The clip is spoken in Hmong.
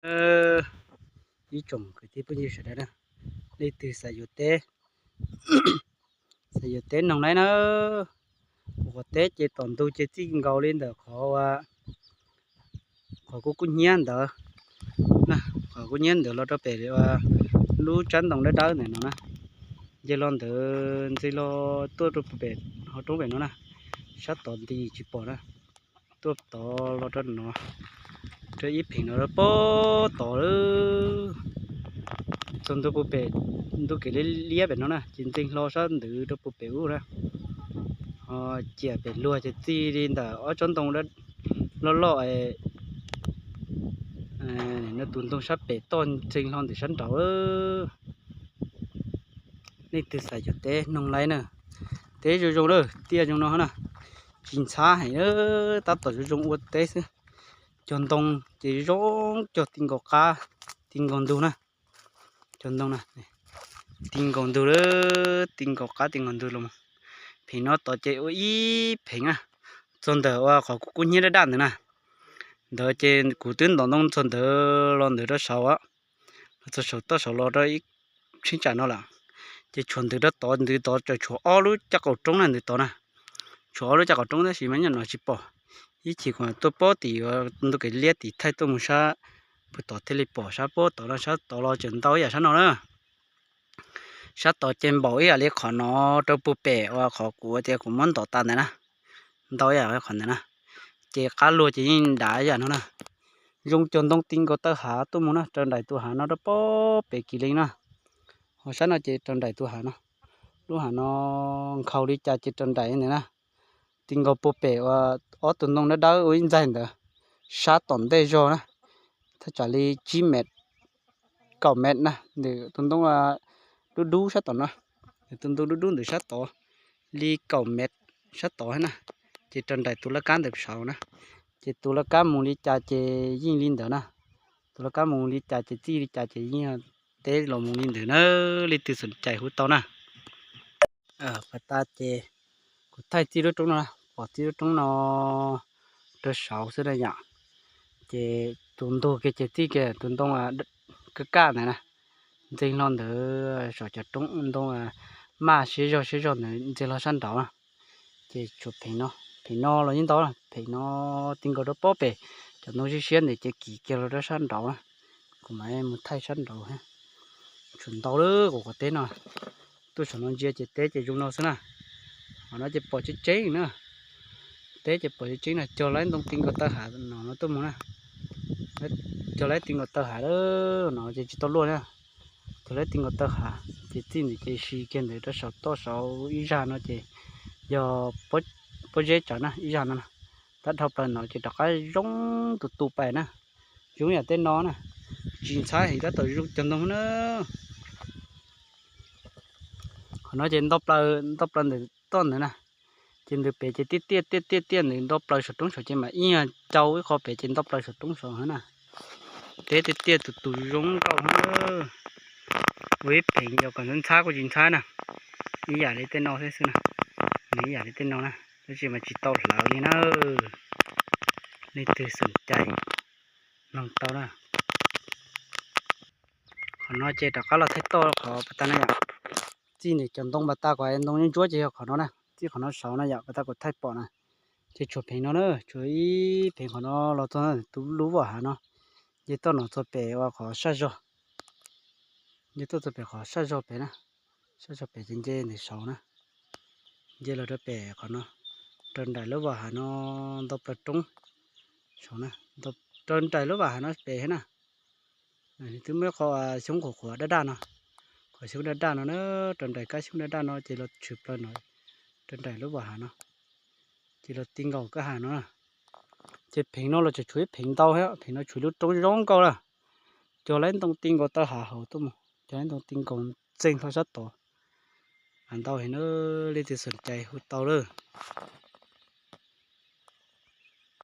Ib tsoom kwv tij phooj ywg sawv daws na, leej twg xav yuav teb, xav yuav teb noog laib na, kuv qhov teb ces tom ntug ces txij nkaus li ntawm qhov, qhov kuv kub hnyiab ntawd, qhov kub hnyiab ntawd los rau pem lub tsab ntoo dawb dawb ntawm no na, nce los ntawd ntxeev los tuaj rau pem hauv roob pem no na, sab tod nti tsis pom na, tuaj tod los rau no, rau ib pheem no pob tod lawm, txog ntua puag pem ntu kev liab liab pem no na ces ntxeev hlo sab ntawd rau puag pem ub na, ho ciam pem luag ces txij li ntawm ob tsob ntoo loj loj no tus ntoo sab pem toj ntxeev hlo ntawm sab nraud. Leej twg xav yuav teb noog laib na, teb zoo zoo lawm tiaj zoo no na, tsis ntxhab heev, tab tom zoo zoo ua teb xwb. Cog ntoo ces zoo cog ti nkaus qab ti nkaus ntug na, cog ntoo na, ti nkaus ntug lawm, ti nkaus qab ti nkaus ntug los. Pheem no tod ces ua ib pheem na, txog ntawm ua qhov kuv kub hnyiab daj daj ntawd na, ntawd ces kuv twb ntov ntoo txog ntawd los ntawd rau saud, los txog saum toj saud los rau ib cheeb tsam no lawm, ces tshuav ntawd rau tod, ntawd tod tseem tshuav ob lub caj qaum roob na ntawd tod na, tshuav ob lub caj qaum roob tab sis mas nyob no tsis pom. Ib chim kuv tuaj pob tim ntu kev liab tim thaij tuaj mus sab puag tod thiaj li pom sab pob tod no, sab tod los tseem ntau ib yam sab no na. Sab tod ces npaum ib yam li qhov no rau puag pem uas qhov kuv tias kuv muab ntov tas ntawd na, ntau ib yam qhov ntawd na, ces qab luag ces yeej dav ib yam no na. Zoo cog ntoo ti nkaus taw hav tuaj mus na, raws nraim tus hav no rau pob pem kis leej na. Ho sab no ces raws nraim tus hav no, lub hav no nkhaus li cas ces raws nraim ntawd na. Ti nkaus puag pem uas ob tug ntoo dawb dawb ua ib ntxaig ntawd, sab tom ntej zog na, thaj tsam li tsib mev, kaum mev na, ntawm tus ntoo dub dub sab tom no, tus ntoo dub dub ntawm sab tod li kaum mev sab tod na, ces raws nraim tus laj kab ntawm saud na, ces tus laj kab mus li cas ces yeej li ntawd na, tus laj kab mus li cas ces txij li cas ces yeej teb los mus li ntawd na, leej twg xom cais hu tau na. Pas tas ces kuv thaij txij lub roob no, pom txij lub roob no rau saud xwb na yom. Ces tus ntug kiag ces txij kiag tus ntoo kaj kaj ntawd na, ntxeev hlo ntawd saum cov roob ntoo maj siab zog siab zog ntawd ntxeev hlo sab nraud na. Ces tshuav pheem no, pheem no los yeej ntau, pheem no ti nkaus rau pob pem, cov ntoo siab siab ntawd ces kis kiag los rau sab nraud na. Kuv mam mus thaij sab nraud, tshuav ntau lawm kuv qhov teb no. Tuaj saum no ntsia ces teb ces zoo no xwb na. Qhov no ces pom tseeb tseeb na, teb ces pom tseeb tseeb na, cog laib ntoo ti nkaus taw hav no no tuaj mus na. Cog laib ti nkaus taw hav lawm no ces tsis tau luaj na. Cog laib ti nkaus taw hav ces txij ntawd ces si kiag ntawd rau saum toj saud ib zaj no ces yog pob zeb tsawv na, ib zaj no na. Tab dhau plaws no ces rov qab zoo tus tus pais na, zoo yam tej no na, tsis ntxhab heev tab tom zoo cog ntoo na. Qhov no ces nto plaws, nto plaws ntawm toj ntawd na, ces ntawm pem ces tiaj tiaj tiaj tiaj tiaj ntawd nto plaws saum roob saud ces mam ib nyuag cau ib qho pem ces nto plaws saum roob saud na. Teb tiaj tiaj tus tus zoo nkauj na. Ua ib pheem yog kom ntxhab kuj tsis ntxhab na, ib yam li tej no thiab xwb na, nws ib yam li tej no na, tab sis mas tsis tau hlawv li na. Leej twg xom cai noog tau na. Qhov no ces rov qab los thaij toj qhov pas tas no yom. Txij ntawm cov ntoo pas tas kom ntoo ntsuab ces yog qhov no na, txij qhov no saud no yom, pas tas kuv thaij pom na. Ces tshuav pheem no na, tshuav ib pheem qhov no los txog tus lub vam hav no, ces toj no txog pem uas qhov saj zog, ces toj txog pem qhov saj zog pem na, saj zog pem ces nce ntawm saud na, nce los rau pem qhov no, raws nraim lub vam hav no nto plaws roob saud na, raws nraim lub vam hav no pem thiab na. Twb muaj ib qho xyoob qhuav qhuav daj daj no, qhov xyoob daj daj no na, raws nraim kab xyoob daj daj no ces los tshwm plaws no, raws nraim lub vam hav no, ces los ti nkaus kab hav no na. Ces pheem no los tseem tshuav ib pheem ntau thiab, pheem no tshuav lub roob zoo nkauj lawm. Cog laib ntoo ti nkaus taw hav hauv tuaj mus, cog laib ntoo ti nkaus ntxeev hlo sab tod. Ntau heev na, leej twg xom cai hu tau lawm.